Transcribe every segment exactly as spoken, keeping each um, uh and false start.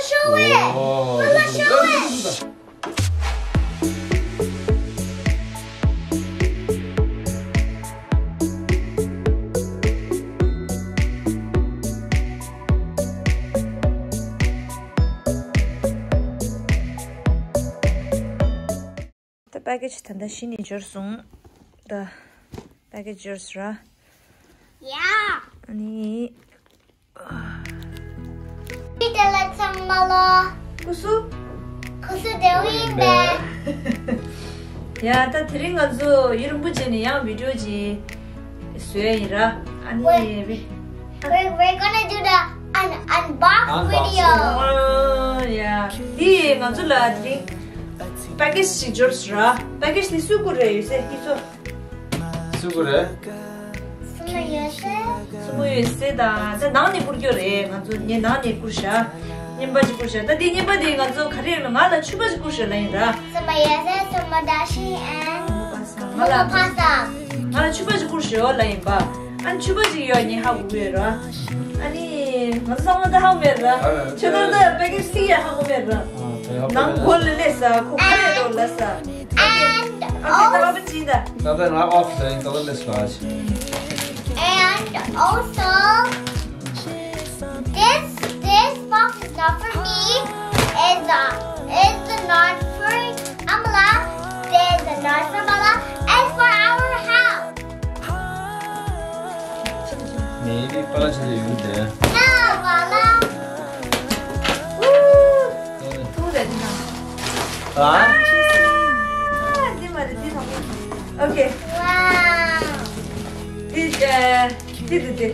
Show it. ཨོ། ཕ་ལ་show it. ད་པེ་ཀེ་ཇི་ད་ལྟ་གཞི་ནས་འབྱོར་སོང་། ད་པེ་ཀེ་ཇི་འབྱོར་སོང་ར། ཡ། ཨ་ནི། བི་ཏེ་ལ་ཚང་མ་ལོ། སྐུ་གཟུགས། སྐུ་གཟུགས་བདེ་པོ་ཡིན་པས། ཡ་ད་དེ་རིང་ང་ཚོ་ཡུན་རིང་པོ་རྗེས་ནས་ཡང་བི་ཌི་ཡོ་ཅིག་བཟོས་ཡིན་ར། ཨ་ནི། We're, we're gonna do the un unbox video. ཨོ་ཡ། དེ་ང་ཚོ་ལ་དེ་རིང་པེ་ཀེ་ཇི་ཞིག་འབྱོར་སོང་ར། པེ་ཀེ་ཇི་དེ་སུས་བསྐུར་རེད་ཡོད་ས་ཡིན་ཚོ། སུ་བསྐུར་རེད། སུ་མོ་ཡོད་སེ། སུ་མོ་ཡོད་སེ་དང་ད་ནང་ནས་བསྐུར་རྒྱུ་རེད། ང་ཚོ་ངས་ནང་ནས་བསྐུར་ཤག་རྔན་པ་ཅིག་བསྐུར་ཤག་ད་དེ་རྔན་པ་དེ་ང་ཚོ་ག་རེ་ཡོད་མེད། ང་ལ་ཕྱུ་པ་ཅིག་བསྐུར་ཤག་ལབ་ཡིན་ར། སུ་མོ་ཡོད་སེ། སུ་མོ་ཌ་ཤི་ཨེན་ང་ལ་ཕ་ས། ང་ལ་ཕྱུ་པ་ཅིག་བསྐུར་ཤག་ལབ་ཡིན་པ། ཨ་ནི་ཕྱུ་པ་ཅིག་ཡོད་ནི་ཧ་གོ་གི་ཡོད་ར། ཨ་ནི་ང་ཚོ་ཚང་མ་ད་ཧ་གོ་མེད་ར། ཁྱོད་ད་ད་པེ་ཀེ་ཇི་ཡ་ཧ་གོ་མེད་ར། ནང་སྒོ་ལ་སླེབས་ས་ཁོ་ག་རེ་འདུག་ལབ་ས། And okay, ད་ཨོ་ཕ་ཅི་ད། ད་ད་ང་ཨོཕ་ད་ཡིན། ད་ད་let's watch. And also, this, this box is not for me. It's, uh, it's not for Amala. This is not for Bala. It's for our house. ངའི་པཱ་ལགས་ཆེད་དུ་ཡོང་གི་འདུག་ཡ། ཡ་པཱ་ལགས། ཨ། ཨ། འདི་མ་རེད། འདི་དང་པོ། ཨོ་ཁེ། ཝའོ། འདི་ཨ། འདི་འདི་འདི།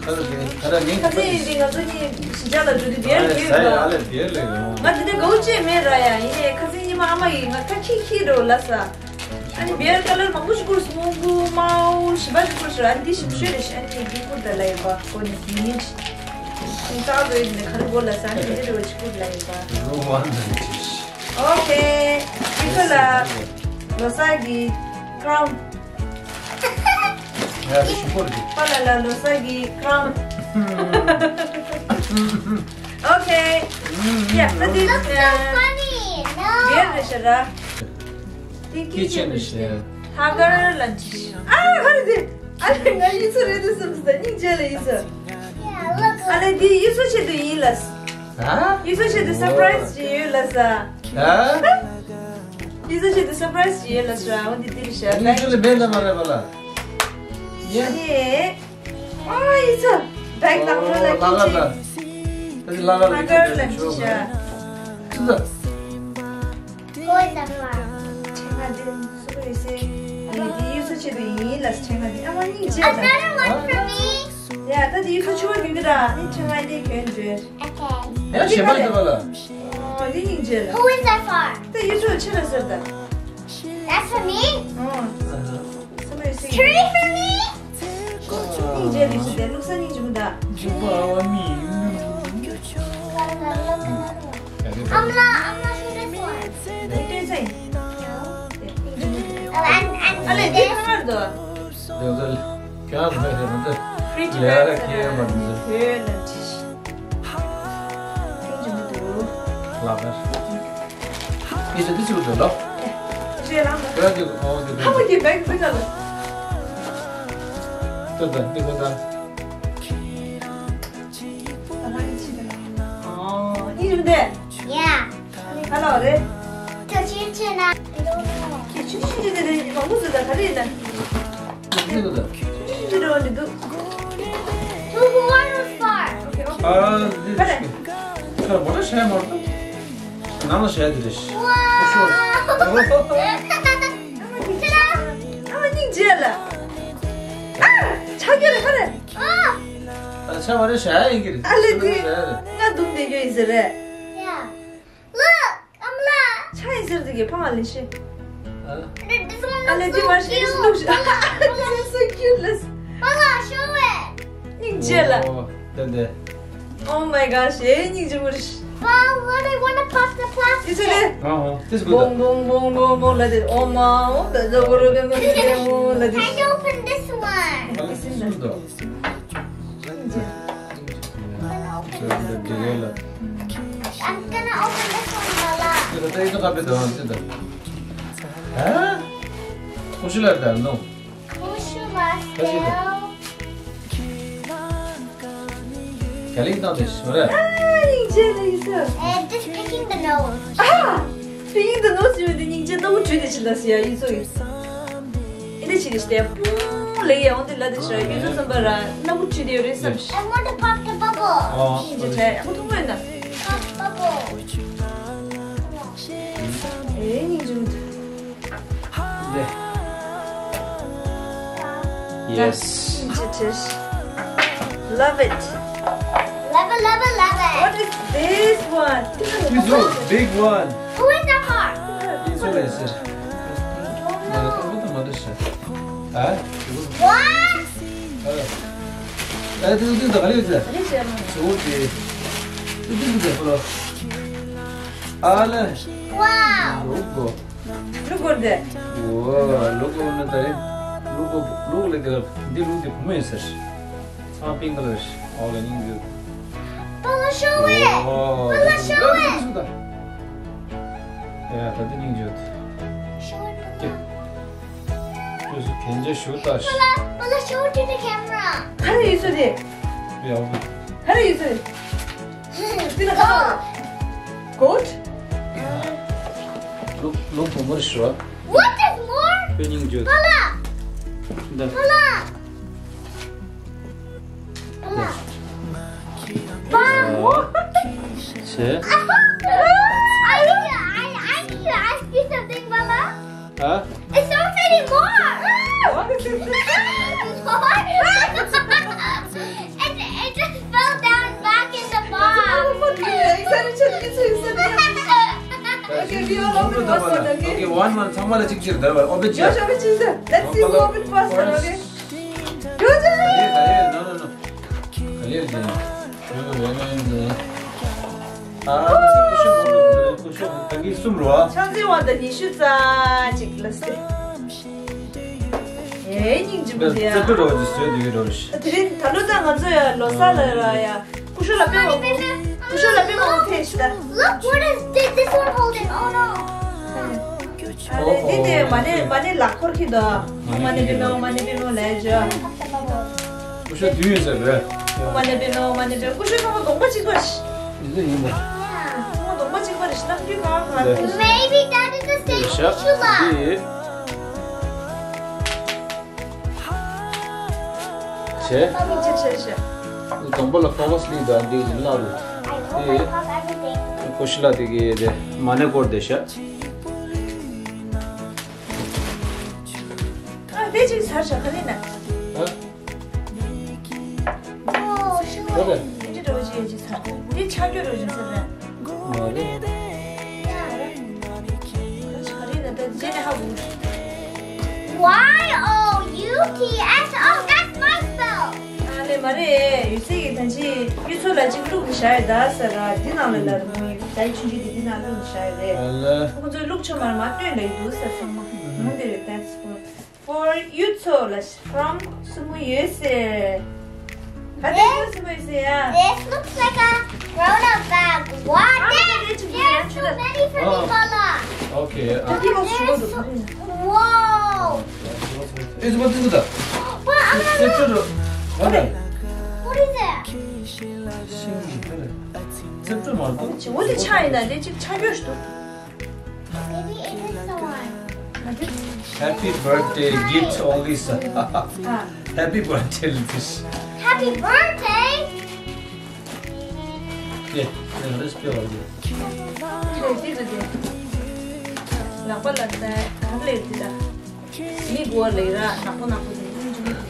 ཁ་ལ་འདི་ཁ་ལ་ངའི་ཁ་སང་ཡིན་འདི་ང་ཚོ་གཉིས་གཞིས་ཆགས་ལ་འགྲོ་དུས་འདི་ཡར་ཨ་ལས་བརྒལ་ས་ཡ་ཨ་ལས་བརྒལ་ལས་ཡོང་། ང་འདི་ནས་དགའ་བོ་ཅིག་མེད་ར་ཡ། ཡིན་ནའི་ཁ་སང་ཉི་མ་ཨ་མ་ཡིས་ང་ཁ་ཁྱིག་ཁྱིག་འགྲོ་ལབ་ས། ཨ་ནི་བེར་ཀ་ལར་མང་པོ་ཞིག་བསྐུར་སོང་། སྔོན་པོ་དམར་པོ་ཞིམ་པ་ཞིག་བསྐུར་སོང་། ཨ་ནི་དེ་ཞིམ་ཤོས་རེད་ཤག་ཨ་ནི་དེ་བསྐུར་ད་ལབ་ཡིན་པ། ཁོ་ནི་དེ་ཉིན་ཞིག་ཨ་ནི་སྟག་རོ་ཡིན་ནི་ག་རེ་དགོས་ལབ་ས། ཨ་ནི་དེ་འདྲ་རེ་བ་ཞིག་བསྐུར་ལབ་ཡིན་པ། ཨོ་ཁེ། ཁྱེད་ཚོ་ལ་ལོ་གསར་གྱི་ཀྲོན། ཡ་ཞིམ་པོ་རེད། པཱ་ལགས་ལ་ལོ་གསར་གྱི་ཀྲོན། ཨོ་ཁེ། ཡ་ད་དེ་ལོ་གསར་ཀྲོན་རེད་ཤག་ར། དེ་ཀི་ཅན་རེད་ཤག་ལྷག་དཀར་ལ་འདྲི། ཨ་ཧ་རེ་དེ། ཨ་ལེ་ང་ཡིད་ཚོ་རེད་དུ་སེམས་སུ་ད་སྙིང་རྗེ་ལ་ཡིད་ཚོ། ཨ་ལེ་འདི་ཡིད་ཚོ་ཆེད་དུ་ཡིན་ལ། ཡིད་ཚོ་ཆེད་དུ་སར་པ་རའི་སི་ཅིག་ཡོད་ལ་ས། ཡིད་ཚོ་ཆེད་དུ་སར་པ་རའི་སི་ཅིག་ཡོད་ལ་ས། འོ་འདི་འདི་རེད་ཤག་ཨ་ནི་ཡིད་ཚོ་ལ་མེད་ན་མ་རེད་པཱ་ལགས། ཡ། ཨ་ཡིད་ཚོ། བེག་ནང་ལོགས་ལ་ཀི་ཅན། ད་ལ་ལ་ལ་ཀི་ཅན་ལ་ཆོག་གི། ཅི་ད། Go in the car. ཆེ་ང་འདི་སུ་རེད་ཟེར། ཨ་ནི་འདི་ཡིད་ཚོ་ཆེད་དུ་ཡིན་ལ་ཆེ་ང་འདི་ཨ་མ་སྙིང་རྗེ་ད། Another one for me. ཡ་ད་འདི་ཡིད་ཚོ་ཆེ་བ་གྱོན་གྱི་ར། ཨ་ནི་ཆེ་ང་འདི་གྱོན་འདོད། Okay. ཡ་ཞེ་མ་འདི་བ་ལ། ཨོ་འདི་སྙིང་རྗེ་ལ། Who is that for? ད་ཡིད་ཚོ་ཆེ་ལ་ཟེར་ད། That's for me. ཨོ། Somebody say. Three for me. སྙིང་རྗེ་ལ་ཟེར་ད། ལུག་ས་སྙིང་རྗེ་མོ་ད། འཇིགས་པ་ཨ་བ་མི། I'm not, I'm not sure this one. ཨ་ལེ་འདི་ག་བར་འདུག་ཡོད་ཚད་ཀྱང་མེད་རེད་མ་འདི། Fridge ལ་ཡ་ཁྱེད་མ་འདི་ཚོ། ཡོད་ལ་འདི། ལག་པར། ཨི་ཚོ་འདི་ཚོ་འདུག་ལོ། རེད་ལ། རེད་འདི་ཨོ་འདི། ཧ་མ་གི་བེག་བེག་ལ། ཏོ་ཏོ་འདི་གོ་ད། ཨོ་ཨི་རུ་འདི། ཡ། ཁ་ལོ་རེད། ཁྱོད་ཕྱིར་ཕྱིར་ན། ཁྱོད་ཕྱིར་ཕྱིར་ནས་མང་པོ་བཟོས་ད་ག་རེ་ཡིན་ན། ཁྱོད་ཕྱིར་ཕྱིར་འགྲོ་འདི་འདུག Two, one was far. ཨ་འདི་ག་རེ། ཁ་མོ་ན་ཤ་མོ་ན། ནང་ལ་ཤ་འདི་རེད། ཝའོ། ཨ་མ་སྙིང་རྗེ་ལ། ཨ་ཆ་རྒྱལ་ལ་ག་རེ། ཨ་ཆ་མ་རེད་ཤ་ཡིན་གྱི་རེད། ཨ་ལེ་འདི་ང་རྡུང་བསྡད་རྒྱུ་ཡིན་ཟེར་རེད། Yeah. Look, I'm lost. ཆ་ཡིན་ཟེར་དུས་ཀྱི་ཕ་མ་ལེ་ཤི། ཨ། This one ཨ་ལེ་འདི་མ་ཤི་ལུག་ཤི། This is so cute. Let's. Mama, show it. སྙིང་རྗེ་ལ། ཨོ། དེ་དེ། Oh my gosh. ཨེ་སྙིང་རྗེ་མོ་རེད། Well, what I wanna pop the plastic. It's okay. ཨ་ཨ། This is good. བོང་བོང་བོང་བོང་བོང་ལ་དེ། ཨོ་མ་ཨོ་བེ་ཛ་གོ་རོ་བེ་མོ་བེ་མོ་ལ་དེ། Can you open this one? ཨ་ལེ་སུ་འདུག་སྙིང་རྗེ། ཨ་ལེ་འདི་རེད་ལ། I'm gonna open this one, Mala. ད་ད་ཡིན་ད་ཁ་པེ་ད་ཡིན་ད། ཨ། ཁུ་ཤུ་ལ་ད་ནོ། ཁུ་ཤུ་ལ་ད་ཡིན་ད། ག་ལིང་ད་དེ་ཤོ་ར། ཨ་ཡིན་ཅེ་ལ་ཡིན་ས། Uh, just picking the nose. ཨ། Picking the nose ཡོད་དེ་སྙིང་རྗེ་ལྟ་བུ་བྲིས་ཏེ་ཕྱིན་ལ་ཟེར་ཡ་ཡིན་ཚོ་ཡིན། ཨེ་འདྲ་ཞིག་གིས་ལྟས་པུང་ལེ་ཡ་འོང་དེ་ལ་དེ་ཤོ་ཡིན་ཚོ་བསམ་པ་ར་ལྟ་བུ་བྲིས་ཏེ་ཡོད་རེད་བསམ། I want to pop the bubble. ཨ། ཡིན་ཅེ་དྲ་ཡ་ཁོ་ཐུང་མོ་ཡིན་ན། Pop bubble. ཨེ་སྙིང་རྗེ་མོ། ལེ། Yes. Love it. Love it, love it, love it. What is this one? This is a big one. Who is that for? It's always. ཨ། What? ཨ། ཨ། དེ་དེ་དེ་ག་ལེ་ཡོད་ཟེར། ག་ལེ་བྱས་ན། ཟེར་བ་དེ། དེ་དེ་དེ་ཁོ་ལ། ཨ་ལེ། Wow. ལུག་གོ། ལུག་གོ་དེ། ཝ། ལུག་གོ་ནི་ད་རེད། ལུག་གོ་ལུག་ལེ་དེ་འདི་ལུག་དེ་བུ་མོ་ཡིན་ཟེར། ཚང་པིང་ཀི་ལེར། ཨོ་ལེ་སྙིང་རྗེ། Bella, show it. ཝ། Bella, show it. ཡ་ད་དེ་སྙིང་རྗེ། Show it, Bella. ཁྱོད་ཚོ་གན་རྒྱ་ཞུ་ལྟ་ཤི། Bella, Bella, show it to the camera. ག་རེ་ཡོད་ཚོད་དེ། ཡ་ཧུ། ག་རེ་ཡོད་ཚོད། དེ་ལ་ག་རེ། Goat? ལུག་ལུག་བུ་མོར་ཞུ། What is more? ཁྱོད་སྙིང་རྗེ། Bella. འདི། Bella. Bella. Bella. ཟེར། I need to, I, I need to ask you something, Bella. ཨ། It's so many more! More! It, it just fell down back in the box. Okay, we all open first one, okay? Okay, one, one. ཚང་མ་ལ་གཅིག་གཅིག་དར་བར་open བྱས། Josh, open བྱས། Let's see who open first one, okay? Josh! No, no, no. ག་ལེར་ཟེར། ཨ། ཀུ་ཤུ་ཀུ་ཤུ་ད་གི་གསུམ་རོ། ཆང་ཟིན་བ་ད་ཉི་ཤུ་རྩ་གཅིག་ལ་སྟེ། ཨེ་སྙིང་རྗེ་མོ་དེ་ཡ། རྩེ་དྲུག་རོ་ཅིག་བཟོས་དེ་གི་རོ་ཤི། དེ་རིང་ད་ལོ་ད་ང་ཚོ་ཡ་ལོ་གསར་ལ་ར་ཡ། ཀུ་ཤུ་ལ་པེ་མ། ཀུ་ཤུ་ལ་པེ་མ་འོ་ཕེ་ཤི་ད། Look, what is this? This one holding? Oh no. ཨ་ལེ་འདི་དེ་མ་ནེ་མ་ནེ་ལག་འཁོར་གྱི་དོ། མ་ནེ་པེ་མ་འོ་མ་ནེ་པེ་མ་འོ་ལས་ཇོ། ཀུ་ཤུ་དུས་ཡིན་ཟེར་བས། མ་ནེ་པེ་མ་འོ་མ་ནེ་པེ་ཀུ་ཤུ་ཚང་མ་གདོང་པ་གཅིག་པ་རེད། འདི་ཡིན་པ། ཚང་མ་གདོང་པ་གཅིག་པ་རེད་ཤི་ན་དུས་གང་གང་རེད། Maybe that is the same ཀུ་ཤུ་ལ། འདི། བྱས། ཨ་ནི་ཆེ་ཆེ་ཆེ། གདོང་པ་ལ་ཕོ་ཁ་སི་ལི་དང་འདི་ཡིན་ལ་རུ། I hope I pop everything. ཀུ་ཤུ་ལ་དེ་གི་དེ་མ་ནེ་སྐོར་དེ་ཤ། ཨ་དེ་ཅིག་ཟར་ཤ་ཁ་ནི་ན། ཨ། Oh, sure. ཨ་རེ། འདི་འདྲ་བོ་ཅིག་ཡོད་ཅིག་ཟར། འདི་ཆག་རྒྱུ་རུ་ཅིག་ཟེར་རེད། མ་རེད། Y O U T S. Oh, that's my spell. ཨ་ལེ་མ་རེད། ཡོད་ཚད་ཀྱི་ད་ཅི་གཡུ་མཚོ་ལ་ཅིག་བླུགས་ནས་བཞག་ཡོད་ད་ཟེར་ར། འདི་ནང་ལ་ལ་རུ་མོ་ཡིན་ད་ཡི་ཆུང་ཆུང་དེ་འདི་ནང་བླུགས་ནས་བཞག་ཡོད་རེད། ཨ་ལེ། ཁོ་ཚོས་བླུགས་ཆོག་མ་རེད་མ་སྟོན་ལ་ཡི་འདུག་ཟེར་སོང་མ། ནང་དེ་རེད། That's for For གཡུ་མཚོ་ལ་from སྲུ་མོ་ཡོད་ཟེར། ག་དེ་གཡུ་སྲུ་མོ་ཡོད་ཟེར་ཡ། This looks like a grown-up bag. Wow, ཨ་there, ནི་there are too many for me, Bella. Okay. ཨ། There's so, wow. ཨེ་ཟི་བ་ཏི་ཏི་ད། Wow, I'm gonna look. ཙེབ་ཅོ་རོ། What is it? ཙེབ་ཅོ་མ་རེད། ཅི་འོ་དེ་ཆ་ཡིན་ན་དེ་ཅིག་ཆ་རྒྱུ་ཞིག་འདུག Maybe it is the one. Happy birthday gift only, sir. Happy birthday, Letish. Happy birthday! Yeah, yeah, let's be all good. ལག་པ་ལ་ད་གར་ལེར་དེ་ད། མི་གོ་ལེ་ར་ནག་པོ་ནག་པོ་དེ་སྙིང་རྗེ་མོ་དེ།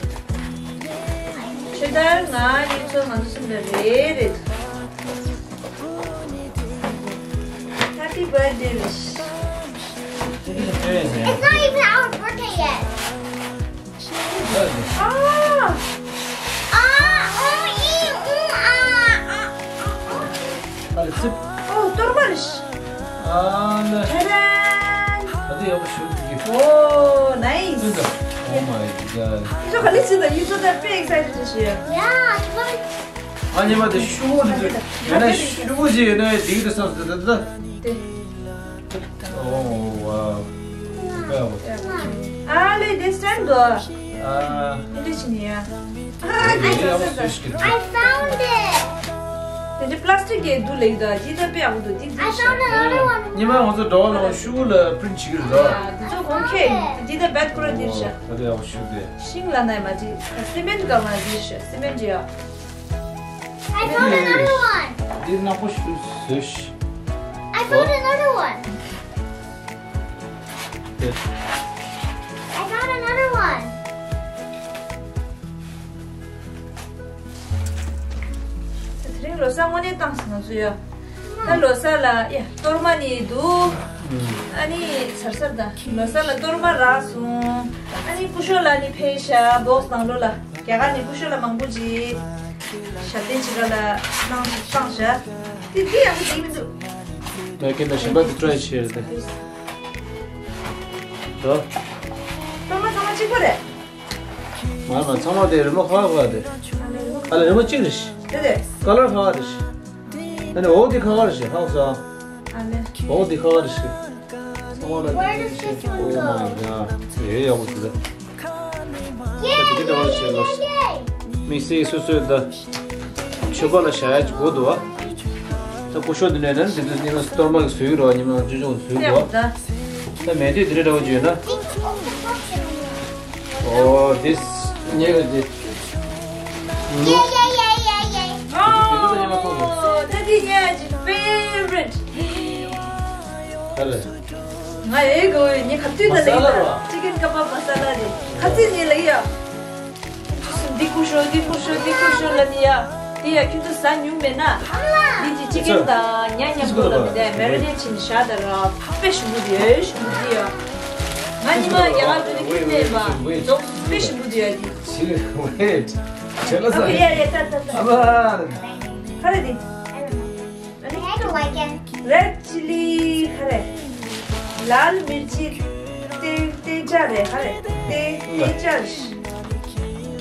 ཆོས་དར་ང་ཡིན་ཚོ་ང་ཚོ་སེམས་ལ་རེ་རེ། Happy birthday wish. It's not even our birthday yet. ཨ། ཨ། ཨོ། ཨི། ཨུ། ཨ། ཨ། ཨ། ཨ་ལེ་ཙིབ། ཨོ། གཏོར་མ་རེད། ཨ་ལེ། ཏེ་རན། ད་དེ་ཡག་པོ་ཞུ་གི། ཨོ། ནའིས། ཨོ་མའི་གོཌ། ཡིད་ཚོ་ག་ལེ་ཟིན་ད། ཡིད་ཚོ་ད་དཔེ་ཨེག་སའི་ཊེཌ་རེད་ཤི། ཡ། ཨ་ཉི་མ་དེ་ཤུ་མོ་དེ་ཚོ། ཡང་ན་ཤུ་གུ་ཅིག་ཡོད་ན་འགྲིག་གི་རེད་བསམ་སོང་། ད་ད་ད། དེ། Oh, wow. Incredible. Ah, look, this time though. Ah. It is near. Ah, I this is found it. དེ་འདྲ་པ་ལ་སི་ཊིག་གི་འདུག་ལེགས་དང་ཇི་ལྟར་དཔེ་ཡག་པོ་འདུག་འདི་འདི། I found another one. ཉི་མ་ང་ཚོ་འགྲོ་བ་ལ་ཤུ་གུ་ལ་པི་རིན་ཊི་བྱེད་ཀྱི་རེད་དོ། ཨ། འདི་ཚོ་གོང་ཁེ་འདི་ད་བེད་ཁོ་ར་འདིར་ཤ། ད་དེ་ཡག་པོ་ཤུ་གུ་དེ། ཤིང་ལ་ནས་མ་འདི་སི་མེན་ཊི་ག་མ་འདིར་ཤ། སི་མེན་ཊི་ཡ། I found another one. འདི་ནག་པོ་ཤུ་གུ་བཟོས་ཤ། I found another one. དེ། I found another one. དེ་རིང་ལོ་གསར་དངོས་གནས་བཏང་སོང་ང་ཚོ་ཡ། ད་ལོ་གསར་ལ་ཡ་གཏོར་མ་ནི་འདུག་ཨ་ནི་གཟར་གཟར་དང་ལོ་གསར་ལ་གཏོར་མ་རག་སོང་། ཨ་ནི་སྐུ་ཞབས་ལ་ནི་ཕེབས་ཤག་བོག་སི་ནང་ལོགས་ལ། རྒྱ་གར་ནས་སྐུ་ཞབས་ལ་མང་པོ་ཅིག་ཞབས་བརྟན་བྱེད་ག་ལ་གནང་བཏང་ཤག་དེ་དེ་ཡག་པོ་ཞིག་མི་འདུག་ད་ཁྱེད་ད་གཞན་པ་དེ་ཊི་རའི་བྱས་རེད་དེ། ད། གཏོར་མ་ཚང་མ་གཅིག་པ་རེད། མ་མ་ཚང་མ་དེ་རི་མོ་ཁ་ཁ་དེ། ཨ་ལེ་རི་མོ་གཅིག་རེད་ཤག་དེ་དེ། ཀ་ལར་ཁ་ཁ་རེད་ཤག་ཨ་ནི་འོ་དེ་ཁ་ཁ་རེད་ཤག་ཧ་གོ་སོང་། ཨ་ལེ། འོ་དེ་ཁ་ཁ་རེད་ཤག་ཚང་མ་ལ། Where does this one go? Oh my god. དེ་ཡག་པོ་འདུག་ད། དེ་འདྲ་བ་བྱས་ལོ། དམིགས་བསལ་སོ་སོའི་ད། མཆོད་པ་ལ་བཞག་ཡ་ཅིག་དགོས་འདུག་ཨ། ད་སྐུ་ཞབས་འདི་ནས་ན་འདི་ཚོ་ཉི་མ་གཏོར་མ་གི་བཟོས་ཡོད་རེད་བ། ཉི་མ་ཅུང་ཅུང་བཟོས་འདུག་ཨ། ད་མེད་དུས་འདི་འདྲ་འདྲ་བོ་ཅིག་ཡོད་ན། Oh, this near the. Yeah, yeah, yeah, yeah, yeah. Oh, that is, yeah, it's favorite. Hello. ང་ཨེ་གོ་ནི་ཁ་ཏུས་ན་ལེ་ཡ། ཅི་ཀན་ཀ་པ་མ་ས་ལ་རེད། ཁ་ཏུས་ནི་ལེ་ཡ། འདི་ཀུ་ཤོ་འདི་ཀུ་ཤོ་འདི་ཀུ་ཤོ་ལ་ནི་ཡ། འདི་ཡ་ཁྱོད་ཚོ་ཟ་མྱོང་མེད་ན། འདི་ཅི་ཅི་ཀན་དང་ཉ་མཉམ་པོ་ལ་མི་དེ་མེ་རི་ནེ་ཊི་བྱིན་བཞག་ད་ར། དཔེ་ཞིམ་པོ་འདུག་ཡ། ཞིམ་པོ་འདི་ཡ། ང་ཉི་མ་རྒྱ་གར་འགྲོ་ནི་ཁྱོད་མེད་མ། ཙོག་དཔེ་ཞིམ་པོ་འདུག་ཡ་འདི། Wait. ཁྱེད་ལ་ཟ། ཨོ་ཡ་ཡ་ད་ད་ད། ཨ་མ། ཁ་རེ་འདི། I don't like it. རེཌ་ཅི་ལི་ཁ་རེ། ལཱལ་མིར་ཅི་ཏེ་ཏེ་ཅ་རེ་ཁ་རེ། ཏེ་ཏེ་ཅ་རེ།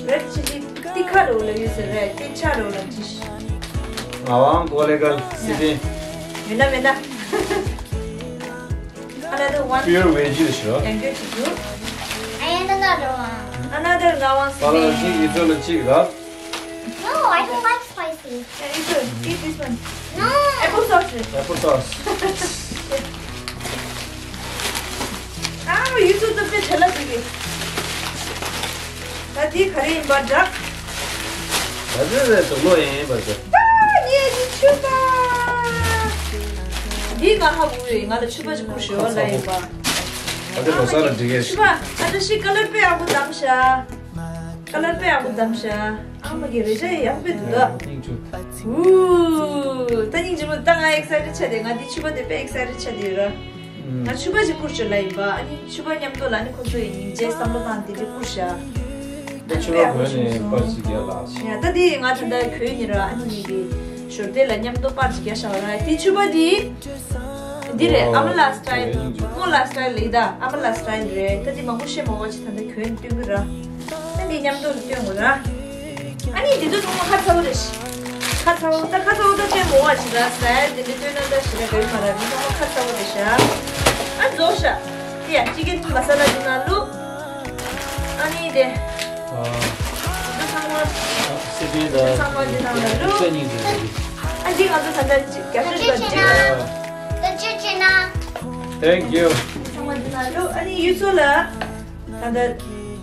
རེཌ་ཅི་ལི་ཏི་ཁ་རོ་ལ་ཡོད་ཟེར་རེད། ཏེ་ཅ་རོ་ལ་ཅི། ང་དབང་གོ་ལེ་གལ་སི་ཏེ། མེད་ན་མེད་ན། Another one. Pure veggie ཞོ། ཡང་བསྐྱར་ཅིག་འདུག I want another one. Another ང་དབང་སི་པ་ལ་ཏེ། ཅིག་ཡིད་ཚོ་ལ་ཅིག་ར། No, I don't like spicy. Yeah, you should eat this one. No. Apple sauce. Apple sauce. Ah, you should the fish. I love it. ད་འདི་ག་རེ་ཡིན་པ་འདྲ། ད་འདི་རེད་དུག་ལོག་ཡིན་པ་འདྲ། ཨ་ངས་འདི་ཕྱུ་པ། འདི་ང་ཧ་གོ་ཡོད། ང་ལ་ཕྱུ་པ་ཅིག་བསྐུར་ཤོག་ལ་ཡིན་པ། ཨ་འདི་ལོ་གསར་ལ་འགྲིག་གས། ཕྱུ་པ་ཨ་འདྲ་ཞིག་ཀ་ལར་དཔེ་ཡག་པོ་བདམས་ཤག་ཀ་ལར་དཔེ་ཡག་པོ་བདམས་ཤག་ཨ་མ་གི་རེ་ཞ་ཡག་པོ་འདུག་ད། སྙིང་རྗེ། ཨུ། ད་སྙིང་རྗེ་མོ། ད་ང་ཨེག་སའི་ཊེཌ་ཆགས་བསྡད། ང་འདི་ཕྱུ་པ་དེ་དཔེ་ཨེག་སའི་ཊེཌ་ཆགས་བསྡད་ཡོད་ར། ང་ཕྱུ་པ་ཅིག་བསྐུར་ཤོག་ལ་ཡིན་པ། ཨ་ནི་ཕྱུ་པ་མཉམ་དུ་ལ་ཨ་ནི་ཁོ་ཚོ་ཡི་སྙིང་རྗེ་བསམ་བློ་བཏང་དེ་འདྲ་བསྐུར་ཤག་ད་ཕྱུ་པ་གོན་ནས་པར་ཅིག་རྒྱག་ལ། ཡ་ད་འདི་ང་ད་ལྟ་གོན་ནི་ར། ཨ་ནི་ངེད་ཀྱི་ཞོར་དེ་ལ་མཉམ་དུ་པར་ཅིག་རྒྱག་ཤག་ར། དེ་ཕྱུ་པ་འདི། འདི་རེད། ཨ་མ་ལ་སི་ཊའིལ། ཨོ་མོ་ལ་སི་ཊའིལ་རེད་ད། ཨ་མ་ལ་སི་ཊའིལ་རེད། ད་འདི་མང་པོ་ཤེས་མ་གོ་ཅིག་ད་ལྟ་གོན་སྟོན་གི་ར། ད་འདི་མཉམ་དུ་ལ་སྟོན་དགོས་ར། ཨ་ནི་འདི་ཚོ་ཚང་མ་ཁ་ཚ་བོ་རེད་ཤག་ཁ་ཚ་བོ་ད་ཁ་ཚ་བོ་ད་སྟོན་མོ་བ་ཞིག་ར། སི་ཊའིལ་འདི་འདྲ་སྟོན་ན་ད་ཞེ་དྲག་ག་ཡོད་མ་ར། འདི་ཚང་མ་ཁ་ཚ་བོ་རེད་ཤག་ཨ་རྫོགས་ཤག་དེ་ཡ་ཅི་ཀན་མ་ས་ལ་འདི་ནང་བླུགས། ཨ་ནི་དེ། ཨ། འདི་ཚང་མ། ཨ་སི་པན་ད། འདི་ཚང་མ་འདི་ནང་ལ་བླུགས། ས་གཉིས་འདི་རེད། ཨ་འདི་ང་ཚོ་ད་ལྟ་ཅིག་རྒྱབ་ཤོད་ཅིག་ལ་འདི། ད་ཅི་ཅི་ན། Thank you. འདི་ཚང་མ་འདི་ནང་བླུགས། ཨ་ནི་ཡུལ་ཚོ་ལ། ད་ལྟ་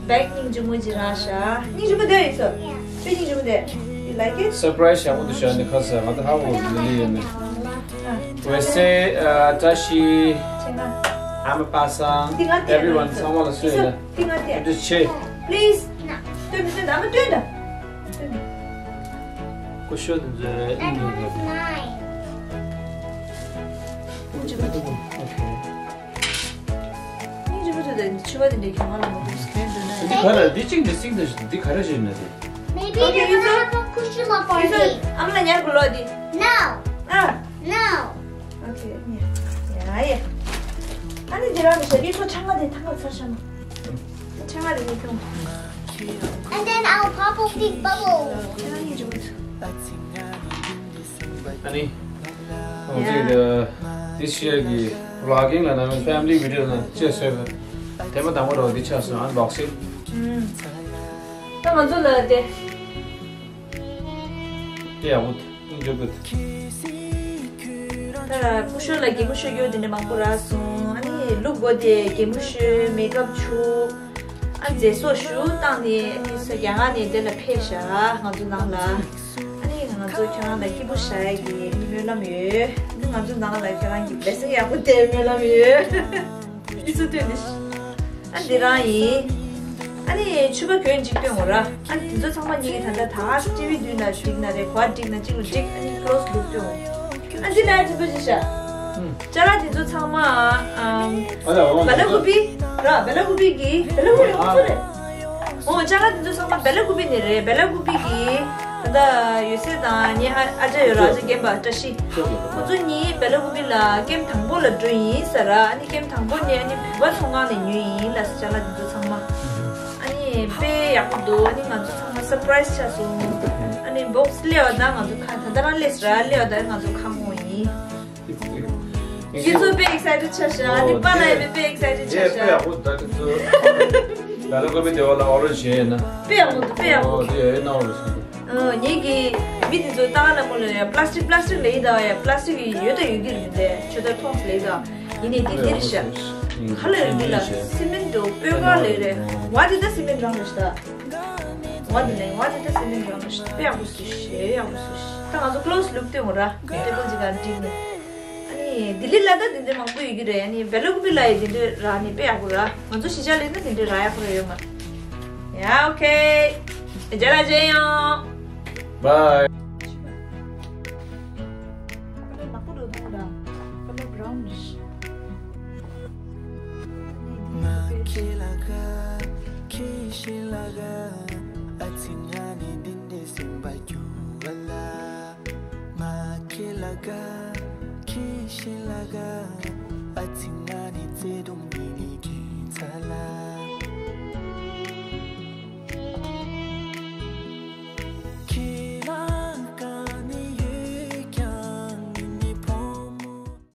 བེག་སྙིང་རྗེ་མོ་ཅིག་རག་ཤག་སྙིང་རྗེ་མོ་འདུག་ཡིན་ས། དཔེ་སྙིང་རྗེ་མོ་འདུག You like it? སར་པ་རའི་ཛི་ཡག་པོ་འདུག་ཤག་འདི་ཁ་ཟས་ང་ད་ཧ་གོ་ལི་ལི་ཡོད་ནི། ཨ། ཝེ་སེ་ཨ་བཀྲ་ཤིས། ཆེ་ན། ཨ་མ་པ་སངས། འདི་ང་སྟེར་everyone ཡིན་ས། ཚང་མ་ལ་གསོལ་ཡིན་ན། འདི་ང་སྟེར། འདི་ཆེ། Please. སྟོན་མི་སྟོན་ད། ཨ་མ་སྟོན་ད། སྟོན་ད། སྐུ་ཞབས་འདི་ཚོའི་ཨིན་ཡོད་རེད། སྙིང་རྗེ་མོ་འདུག Okay. སྙིང་རྗེ་མོ་འདུག་ད། ཕྱུ་པ་དེ་འདྲའི་གྱོང་ང་ལ་མ་འདུག་གྱོན་འདུག་ན། འདི་ག་རེ་འདི་གཅིག་འདི་གཅིག་འདི་འདི་ག་རེ་བྱེད་ན་དེ། Maybe okay, we're gonna have a Kushima party. ཨ་མ་ལ་ཉར་དགོས་ལོ་འདི། No. ཨ། No. Okay. ཡ་ཡ། ཨ་ནི་འདི་རང་མི་ཤེས། འདི་ཚོ་ཆང་ང་དེ་ཐང་ང་ཚར་ཤག་མ། ཆང་ང་དེ་མི་འཐུང་། And then I'll pop a big bubble. ཆང་ང་ཡིན་འཇུག་གི་འདུག་ཨ་ནི། ང་ཚོའི་དེ་this year གི་vlogging ལ་ནང་family video ལ་ཅེས་བཟོས་པ། དེ་མ་དང་པོ་རོ་འདི་ཆགས་སོང་unboxing། ད་ང་ཚོ་ལ་དེ། དེ་ཡག་པོ་འདུག good good། ད་སྐུ་ཞབས་ལ་གད་མོ་ཤོར་རྒྱུ་དེ་འདྲ་མང་པོ་རག་སོང་། ཨ་ནི་ལུག་གོ་དེ་གད་མོ་ཤོར་མེག་ཨབ་བྱུག་ཨ་མཛེས་སོགས་ཞུ་བཏང་ནས་ཨ་ནི་ས་རྒྱ་གར་ནས་དེ་ལ་ཕེབས་ཤག་ང་ཚོ་ནང་ལ། ཨ་ནི་ང་ཚོ་ཁྱེད་རང་ལ་སྐྱིད་པོ་བཞག་ཡ་གི་སྨོན་ལམ་ཡོད། ཨ་ནི་ང་ཚོ་ནང་ལ་ཁྱེད་རང་གི་blessing ཡག་པོ་སྟེར་སྨོན་ལམ་ཡོད། ཨི་ཚོ་སྟོན་ནི། ཨ་འདི་རང་ཡིན། ཨ་ནི་ཕྱུ་པ་གྱོན་གཅིག་སྟོན་འོ་ར། ཨ་ནི་དེ་ཚོ་ཚང་མ་ཉིད་ཀྱི་ད་ལྟ་ད་ཊི་ཝི་མདུན་ན་འགྲིག་ན་རེད། གོ་བ་འགྲིག་ན་གཅིག་ལ་འགྲིག་ཨ་ནི་close look སྟོན་འོ། ཨ་འདི་ལ་ཡ་དེ་ཚོ་ཅི་ཤ། ཅ་ལག་དེ་ཚོ་ཚང་མ་ཨམ། ཨ་ལ་འོ་བེ་ལ་ཀུ་པི། ར་བེ་ལ་ཀུ་པི་གི་བེ་ལ་ཀུ་པི་ཨོ་ཚོ་རེད། ཨོ་ཅ་ལག་དེ་ཚོ་ཚང་མ་བེ་ལ་ཀུ་པི་ནས་རེད། བེ་ལ་ཀུ་པི་གི། ད་ལྟ་ཡོད་སེ་དང་ངའི་ཧ་ཨ་ཅག་ཡོད་ར་ཨ་ཅག་རྒན་པ་བཀྲ་ཤིས། ཁོ་ཚོ་གཉིས་བེ་ལ་ཀུ་པི་ལ་ཀེམ་དང་པོ་ལ་འགྲོ་ཡིན་ཟེར་ར། ཨ་ནི་ཀེམ་དང་པོ་ནས་ཨ་ནི་བོད་པ་ཚོང་ཁང་ནས་ཉོས་ཡིན་ལ་ཟེར་ཅ་ལག་དེ་ཚོ་ཚང་མ། ཨ་ནི་དཔེ་ཡག་པོ་འདུག་ཨ་ནི་ང་ཚོ་ཚང་མ་surprise ཆགས་སོང་། ཨ་ནི་box སླེབས་པ་དང་ང་ཚོ་ཁ་ད་ལྟ་རང་སླེབས་ཟེར་ར་སླེབས་པ་དང་ང་ཚོ་ཁ་སྔོན་ཡིན། ཁྱེད་ཚོ་དཔེ་excited ཆགས་ཤག་ཨ་ནི་པཱ་ལགས་ཡང་དཔེ་excited ཆགས་ཤག་དཔེ་ཡག་པོ་འདུག་ད་ཁྱེད་ཚོ་ད་ལོ་ཀ་མི་སྡེ་བ་ལ་order བྱས་ཡིན་ན། དཔེ་ཡག་པོ་འདུག་དཔེ་ཡག་པོ། ཨོ་དེ་ཡོད་ན་order བྱས། ཨོ་ངེད་ཀྱི་མི་དེ་ཚོ་ཏང་ལ་མོ་ལ་ཡ་plastic plastic ལས་ཡིན་ད་ཡ་plastic ཡོད་ད་ཡོད་ཀྱི་རེད་དེ་ཆོད་ད་མཐོང་ལས་ད་ཡིན་ནི་དེ་འདིར་ཤག་ཁ་ལ་རེད་འདི་ལ་སི་མེན་འགྲོ་སྤོས་ཀ་ལས་རེད། ཝ་དེ་ད་སི་མེན་རང་རེད་ཤག་ཝ་དེ་ལས་ཝ་དེ་ད་སི་མེན་རང་རེད་ཤག་དཔེ་ཡག་པོ་སུ་ཤེས་ཡག་པོ་སུ་ཤེས། ད་ང་ཚོ་close look སྟོན་འོ་ར་table ཅིག་ག་འགྲིག་ནས། ཨ་ནི་ལྡི་ལི་ལ་ད་དེ་འདྲ་མང་པོ་ཡོད་ཀྱི་རེད། ཨ་ནི་བེ་ལ་ཀུ་པི་ལ་ཡི་དེ་འདྲ་རག་ནི་དཔེ་ཡག་པོ་ར། ང་ཚོ་གཞིས་ཆགས་ལ་ཡིན་ན་དེ་འདྲ་རག་ཡག་པོ་ར་ཡོད་མ་རེད། ཡ་ཨོ་ཁེ། རྒྱ་ལ་ཅན་ཡང་། Bye། ཁ་ལག་ནག་པོ་འགྲོ་འདུག་ར། ཁ་ལག་brown་རེད། ང་ཁྱེད་ལ་དགའ། ཁྱེད་ཤེས་ལ་དགའ། ཨ་ཙི་ང་ནི་འདི་འདྲའི་སེམས་པ་སྐྱོ་བ་ལ། ང་ཁྱེད་ལ་དགའ། ཁྱེད་ཤེས་ལ་དགའ། ཨ་ཙི་ང་